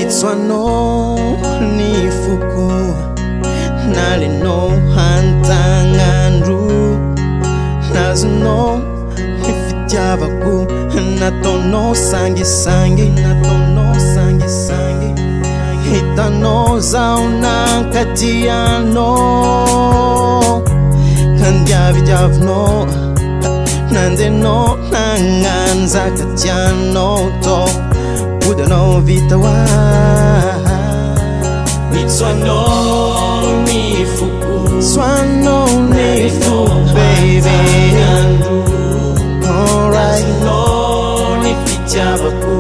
Itsoanao ny foko Nalenao hantagnandro Nazonao ny fitiavako Nataonao sangisangy Nataonao sangisangy Hitanao zaho nankatianao Kandiavidiavinao Nandenao nagnanjaka tianao tô Odanao vita ho ahy Itsoanao ny foko Soanao ny foko baby Alright Nazonao ny fitiavako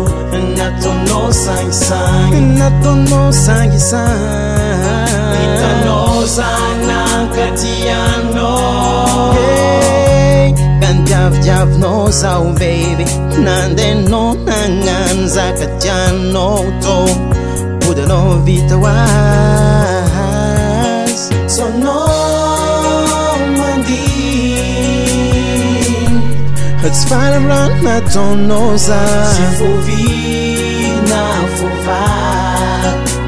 Nataonao sangisangy Nataonao sangisangy Hitanao za nankatianao Hey, Kandiavidiavinao zaho baby Nandenao nagnano zaka tianao tô Odanao vita ho azy Tsonao mandigny Tsy faly amy raha nataonao za Tsy fovina fova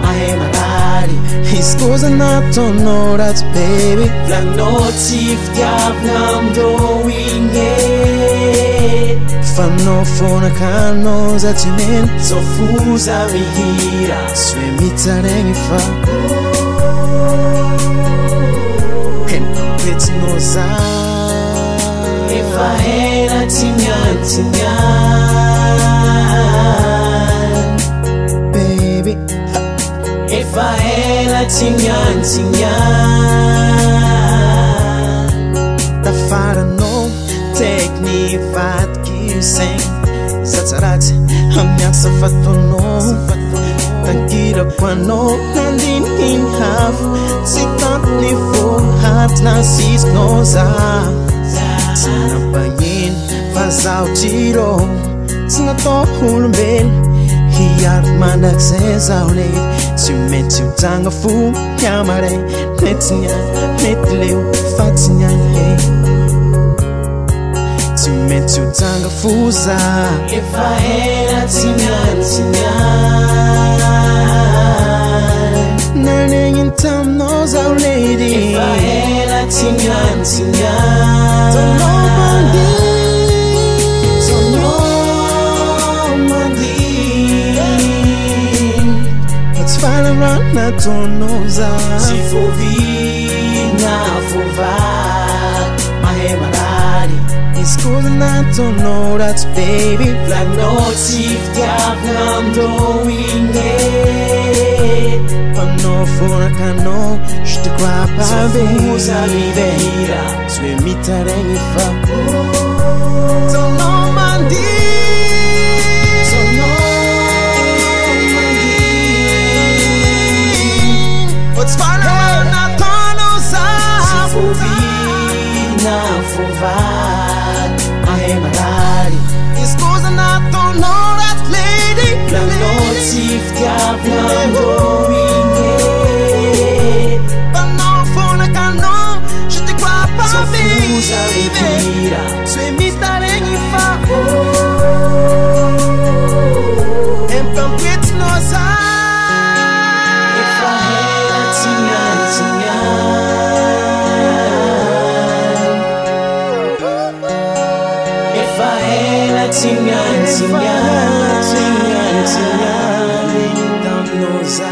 Mahay marary Izy koa za nataonao ratsy baby Volanao tsy fitiavana amindreo igny e. Fanao foana kanao za tsy mena Zao foza mihira Tsy hoe mitsaregny fa Hempetsinao za Efa ela tsy niany tsy niany Baby Efa ela tsy niany tsy niany Tafaranao Tekny vadiky saigny Za tsaratsy amiasa fataonao Tankirako anao nandininy hafa Tsy tantiny fo haty nasisinao za Tsy nampagnino fa zaho tsy rô Tsy natao olombelo Hiary mandrakizay zaho ledy Tsy maintsy ho tanga fo miamaray Mety niany, mety leo fa tsy niany e Tsy maintsy ho tanga fo za Efa ela tsy niany tsy niany Nanegniny taminao zaho lady Efa ela tsy niany tsy niany Tanao mandihy Tanao mandihy Fa tsy faly amy raha nataonao za Tsy fovina fova Mahay marary Izy koa za nataonao ratsy baby Volanao tsy fitiavana amindreo igny e. Fanao foana kanao Je te crois pas Zao foza baby mihira Tsy hoe mitaregny fa Tanao mandihy Tanao mandihy Fa tsy faly amy raha nataonao za Tsy fovina fova Mahay marary Izy koa za nataonao ratsy lady Volanao tsy fitiavana amindreo igny e. Fanao foana kanao Je te crois pas Zao foza baby mihira Tsy hoe mitaregny fa Empampoetsinao za Efa ela tsy niany tsy niany Efa ela tsy niany tsy niany Tsy niany tsy niany Taminao za